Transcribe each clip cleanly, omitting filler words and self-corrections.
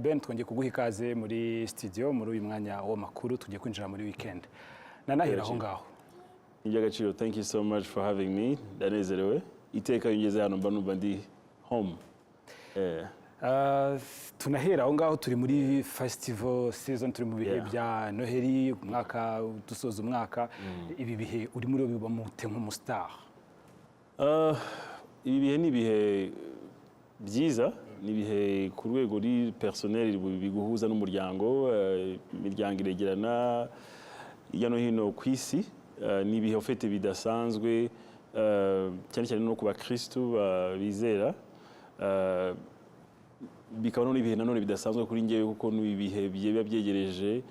Ben, twongeye kuguha ikaze muri studio muri uyu mwanya w'amakuru. Tugiye kwinjira muri weekend, nanahera aho ngaho. Ni iby'agaciro, thank you so much for having me. Ndanezerewe iteka iyo ngeze hano, mba numva ndi home. Tunahera aho ngaho, turi muri festival season, turi mu bihe bya Noheli, umwaka dusoza umwaka. Ibi bihe uri muri biba mute nk'umustar? Ibi bihe ni ibihe byiza, ni ibihe ku rwego ruri personnel biguhuza n'umuryango, imiryango iregerana hirya no hino ku isi. Ni ibihe ufite bidasanzwe, cyane cyane no ku bakristu bizera. Bikaba none ibihe nanone bidasanzwe kuri njyewe, kuko ni ibihe biba byegereje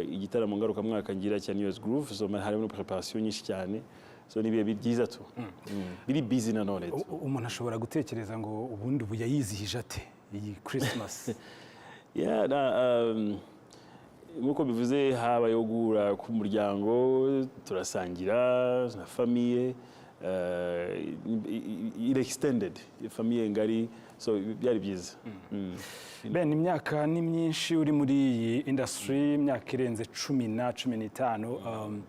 igitaramo ngarukamwaka ngira cya New Year's Groove, so harimo preparation nyinshi cyane. So ni ibihe byiza tu, biri busy nanone tu. Umuntu ashobora gutekereza ngo ubundi ubu yayizihije ate iyi Christmas? Yeah, nk'uko bivuze, habayeho guhura k'umuryango, turasangira na famille, extended famille ngari, so byari byiza. Ben, imyaka ni myinshi uri muri iyi industry, imyaka irenze 15.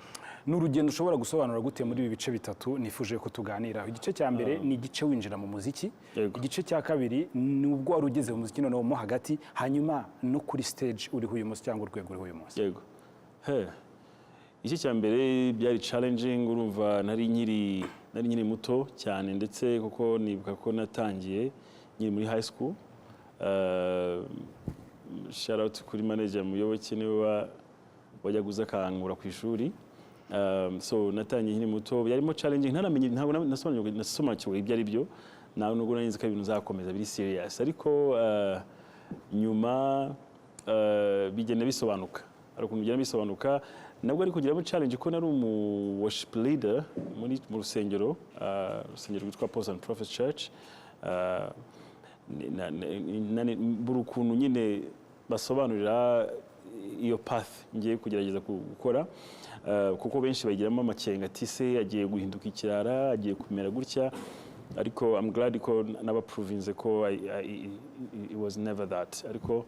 Ni urugendo ushobora gusobanura gute muri ibi bice bitatu nifuje ko tuganiraho? Igice cya mbere ni igice winjira mu muziki. Igice cya kabiri ni ubwo wari ugeze mu muziki noneho mo hagati, hanyuma no kuri stage uriho uyu munsi cyangwa urwego uriho uyu munsi. Yego, he, igice cya mbere byari challenging. Urumva nari nkiri muto cyane, ndetse kuko nibuka ko natangiye nkiri muri high school. Shout out kuri manager Muyoboke, niwe wajyaga uza akankura ku ishuri. So natangiye nkiri muto, byarimo challenging, ntaramenye, ntabwo nasobanukiwe ibyo ari byo, ntabwo nubwo nari nzi ko ibintu bizakomeza biri serious. Ariko nyuma bigenda bisobanuka, hari ukuntu bigenda bisobanuka nabwo, ariko kugiramo challenge ko nari umu worship leader mu rusengero, urusengero rwitwa Apostles and Prophets Church. Buri ukuntu nyine basobanurira iyo path ngiye kugerageza gukora, kuko benshi bayigiramo amakenga ati: "Se agiye guhinduka ikirara, agiye kumera gutya?" Ariko I'm glad ko nabaprovinze ko it was never that. Ariko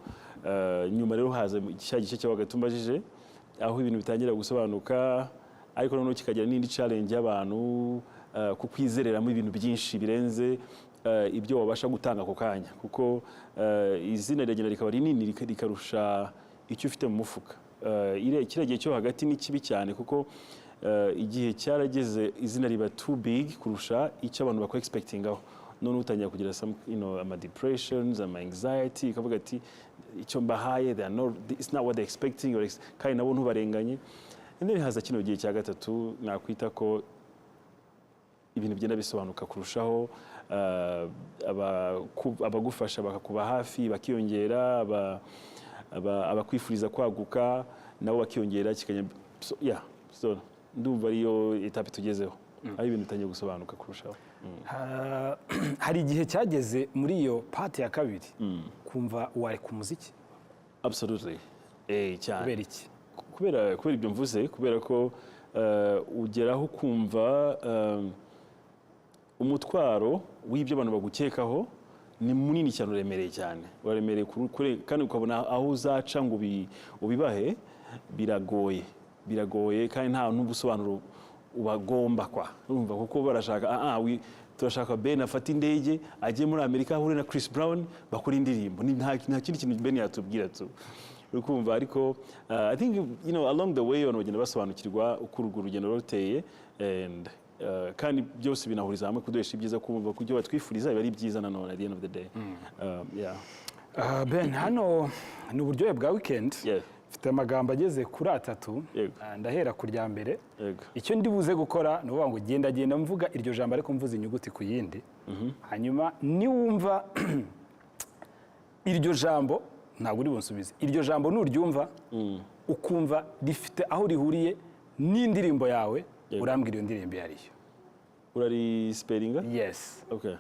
nyuma rero haza cya gice cyo hagati umbajije, aho ibintu bitangira gusobanuka, ariko noneho kikagira n'indi challenge y'abantu kukwizereramo ibintu byinshi birenze ibyo wabasha gutanga ako kanya, kuko izina riragenda rikaba rinini, rikarusha icyo ufite mu mufuka. Kiriya gihe cyo hagati ni kibi cyane, kuko igihe cyarageze izina riba too big kurusha icyo abantu bakora expectingaho. None utangira kugira some, ama depressions, ama anxiety, ukavuga ati: "Icyo mbahaye, they are not, it's not what they expecting," kandi nabo ntubarenganye. And then haza kino gihe cya gatatu nakwita ko ibintu bigenda bisobanuka kurushaho, abagufasha bakakuba hafi bakiyongera, abakwifuriza kwaguka nabo bakiyongera, kikajya. So, yeah, so ndumva ariyo étape tugezeho, aho ibintu bitangiye gusobanuka kurushaho. Hari igihe cyageze muri iyo part ya kabiri kumva wareka umuziki? Absolutely, cyane. Kubera iki? Kubera ibyo mvuze, kubera ko ugeraho kumva umutwaro w'ibyo abantu bagukekaho ni munini cyane, uremereye cyane, uraremereye kandi ukabona aho uzaca ngo ubibahe biragoye, biragoye, kandi nta n'ubusobanuro ubagomba kwa urumva, kuko barashaka turashaka Ben afate indege ajye muri Amerika, ahure na Chris Brown, bakora indirimbo. Nta kindi kintu Ben yatubwira tu, uri kumva? Ariko I think along the way abantu bagenda basobanukirwa uko urwo rugendo ruteye, and kandi byose binahuriza hamwe kuduhesha ibyiza, kumva ku byo batwifuriza biba ari byiza nanone at the end of the day. Yeah. Ben, hano ni uburyohe bwa weekend. Mfite amagambo ageze kuri atatu. Ndahera ku rya mbere. Icyo ndi buze gukora ni ukuvuga ngo genda genda mvuga iryo jambo, ariko mvuze inyuguti ku yindi. Hanyuma niwumva iryo jambo, ntabwo uri bunsubize, iryo jambo nuryumva ukumva rifite aho rihuriye n'indirimbo yawe, urambwira iyo ndirimbo iyo ariyo. Urarispellinga? Yes. Okay.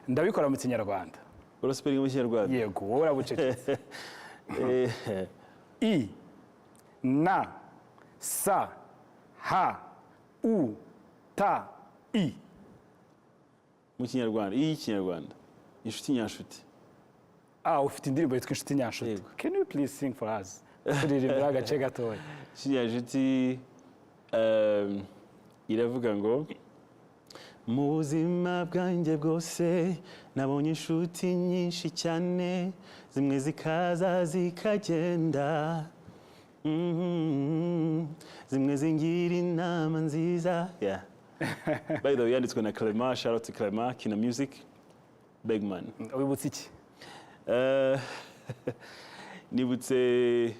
Ndabikora mu Kinyarwanda. Uraspellinga mu Kinyarwanda? Yego, wowe urabucecetse. I N S H U T I. Mu Kinyarwanda, iyi y'Ikinyarwanda, inshuti nyanshuti. Ah, ufite indirimbo yitwa Inshuti Nyanshuti. Yego. Can you please sing for us? Turirimbira agace gatoya. Inshuti Nyanshuti iravuga ngo: "Mu buzima bwanjye bwose nabonye inshuti nyinshi cyane, zimwe zikaza zikagenda, zimwe zingira inama nziza." Yeah. By the way, yanditswe na Clement. Shout out to Clement Kina Music, big man. Wibutse iki? Nibutse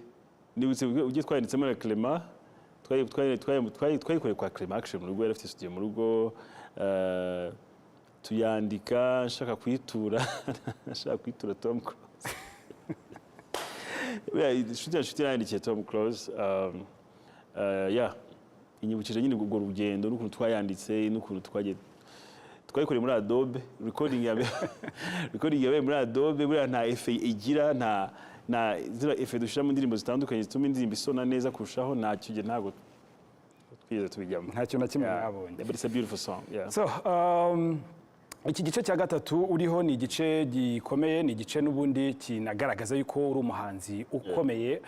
uburyo twanditsemo na Clement. Twayikoreye kwa Clement actually mu rugo, yari afite studio mu rugo. Tuyandika nshaka kuyitura Tom Close. Buriya Inshuti yandikiye Tom Close. Yeah, inyibukije nyine urwo rugendo n'ukuntu twayanditse n'ukuntu twagiye twayikoreye muri Adobe recording. Yabaye recording yabaye muri Adobe. Buriya nta effet igira, nta ziriya effet dushyira mu ndirimbo zitandukanye zituma indirimbo isona neza kurushaho. Ntacyo gihe ntabwo twigeze tubijyamo. Nta kintu na kimwe Yeah. mwabonye. But it's a beautiful song, yeah. So, iki gice cya gatatu uriho ni igice gikomeye, ni igice n'ubundi kinagaragaza yuko uri umuhanzi ukomeye.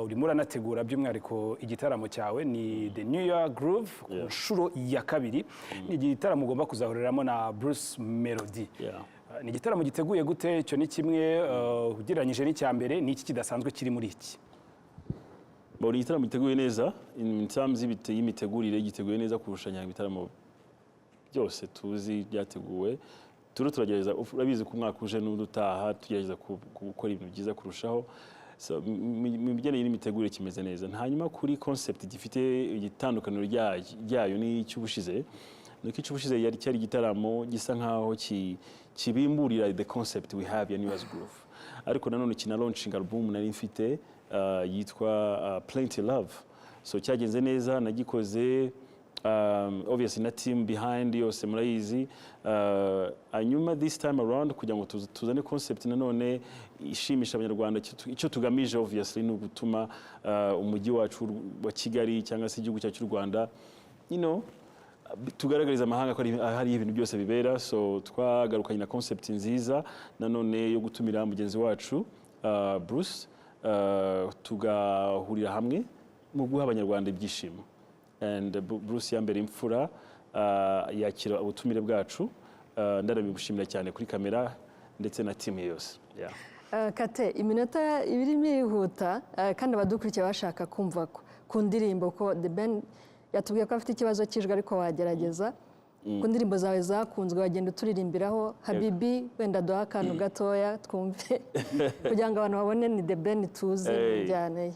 Urimo uranategura by'umwihariko igitaramo cyawe, ni The New Year Groove ku nshuro ya kabiri. Ni igitaramo ugomba kuzahuriramo na Bruce Melody. Ni igitaramo giteguye gute? Icyo ni kimwe. Ugereranyije n'icya mbere, ni iki kidasanzwe kiri muri iki? Bon, ni igitaramo giteguye neza in terms y'imitegurire, giteguye neza kurusha ibitaramo byose tuzi byateguwe. Turiho turagerageza, urabizi ko umwaka uje n'undi utaha tugerageza gukora ibintu byiza kurushaho. So, mu bigendanye n'imitegurire kimeze neza. Hanyuma kuri concept, gifite igitandukaniro ryayo n'icy'ubushize ni uko icy'ubushize cyari igitaramo gisa nkaho kibimburira the concept we have ya New Year's Groove, ariko nanone kina launching album nari mfite yitwa Plenty Love. So cyagenze neza, nagikoze obviously na team behind yose murayizi. Hanyuma this time around, kugira ngo tuzane concept nanone ishimisha Abanyarwanda, icyo tugamije obviously ni ugutuma umujyi wacu wa Kigali cyangwa se igihugu cyacu cy'u Rwanda, tugaragariza amahanga ko hari ibintu byose bibera. So twagarukanye na concept nziza nanone yo gutumira mugenzi wacu Bruce, tugahurira hamwe mu guha Abanyarwanda ibyishimo. And Bruce yambere imfura, yakira ubutumire bwacu. Ndanabimushimira cyane kuri kamera ndetse na team ye yose, yeah. Kate, iminota ibirimo irihuta, kandi abadukurikiye bashaka kumva ku ndirimbo, ko The Ben yatubwiye ko afite ikibazo cy'ijwi, ariko wagerageza ku ndirimbo zawe zakunzwe, wagenda uturirimbiraho Habibi, wenda duha akantu gatoya twumve, kugira ngo abantu babone ni The Ben tuzi mu Hey. njyana ye.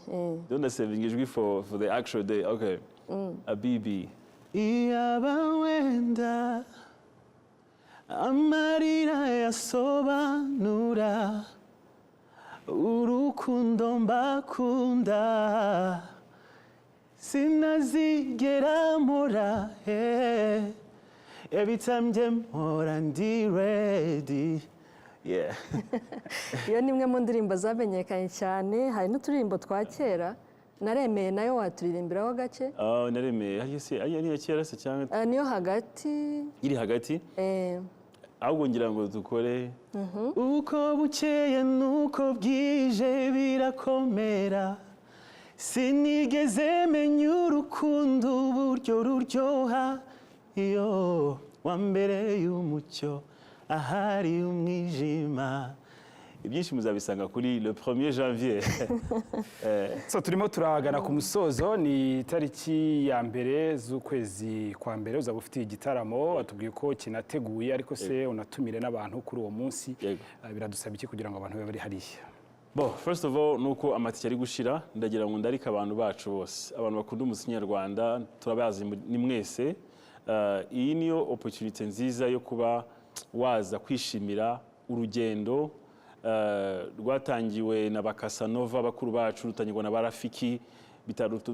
Don't saving ijwi for the actual day. Okay. Habibi. Iyaba wenda amarira yasobanura urukundo mbakunda, sinazigera mpora, eh. Every time njye mpora ndi ready, yeah. Iyo ni imwe mu ndirimbo zamenyekanye cyane. Hari n'uturirimbo twa kera, Naremeye nayo waturirimbiraho gake? Oh, Naremeye hariya se, hariya ni iya kera se cyangwa? Niyo hagati. Iri hagati. Ahubwo ngira ngo dukore uko bukeye nuko bwije birakomera, sinigeze menya urukundo uburyo ruryoha, iyo wambereye umucyo ahari umwijima. Ibyinshi muzabisanga kuri le 1er janvier. So turimo turagana ku musozo. Ni itariki ya 1 z'ukwezi kwa mbere uzaba ufitiye igitaramo, watubwiye ko kinateguye, ariko se unatumire n'abantu kuri uwo munsi. Yego. Biradusaba iki kugira ngo abantu babe bari hariya? Bon, first of all, nuko amatike ari gushira, ndagira ngo ndarike abantu bacu bose, abantu bakunda umuziki nyarwanda, turabazi ni mwese. Iyi niyo opportunity nziza yo kuba waza kwishimira urugendo rwatangiwe na ba Casanova bakuru bacu, rutangirwa na ba Rafiki,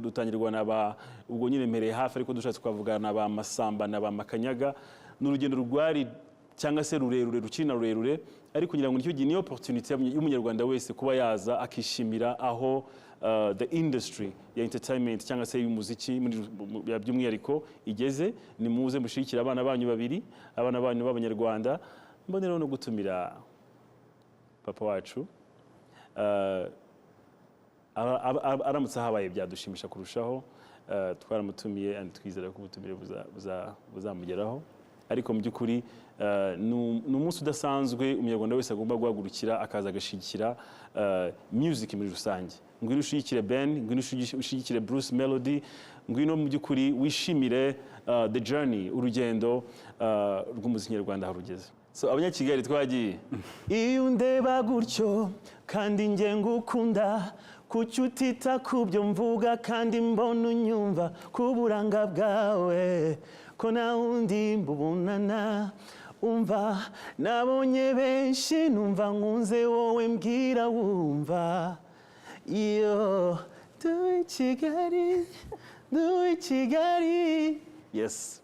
rutangirwa na ba, ubwo nyine mpereye hafi, ariko dushatse twavuga na ba Masamba na ba Makanyaga. Ni urugendo rwari cyangwa se rurerure, rukiri na rurerure, ariko ngira ngo nicyo gihe, niyo opportunity y'Umunyarwanda wese kuba yaza akishimira aho the industry ya entertainment cyangwa se y'umuziki ya by'umwihariko igeze. Ni muze mushyigikire abana banyu babiri, abana banyu b'Abanyarwanda. Mboneraho no gutumira papa wacu. Aramutse ahabaye byadushimisha kurushaho. Twaramutumiye and twizera ko ubutumire buzamugeraho, ariko mu by'ukuri ni umunsi udasanzwe umunyarwanda wese agomba guhagurukira, akaza agashyigikira music muri rusange. Ngwino ushyigikire Ben, ngwino ushyigikire Bruce Melody, ngwino mu by'ukuri wishimire the journey, urugendo rw'umuziki nyarwanda aho rugeze. So Abanyakigali, twagiye. Iyo undeba gutyo kandi njye ngukunda, kuki utita ku byo mvuga kandi mbona unyumva ku buranga bwawe, ko nta wundi mbubonana? Umva, nabonye benshi, numva nkunze wowe. Mbwira wumva iyo duwe Kigali, duwe Kigali, yes.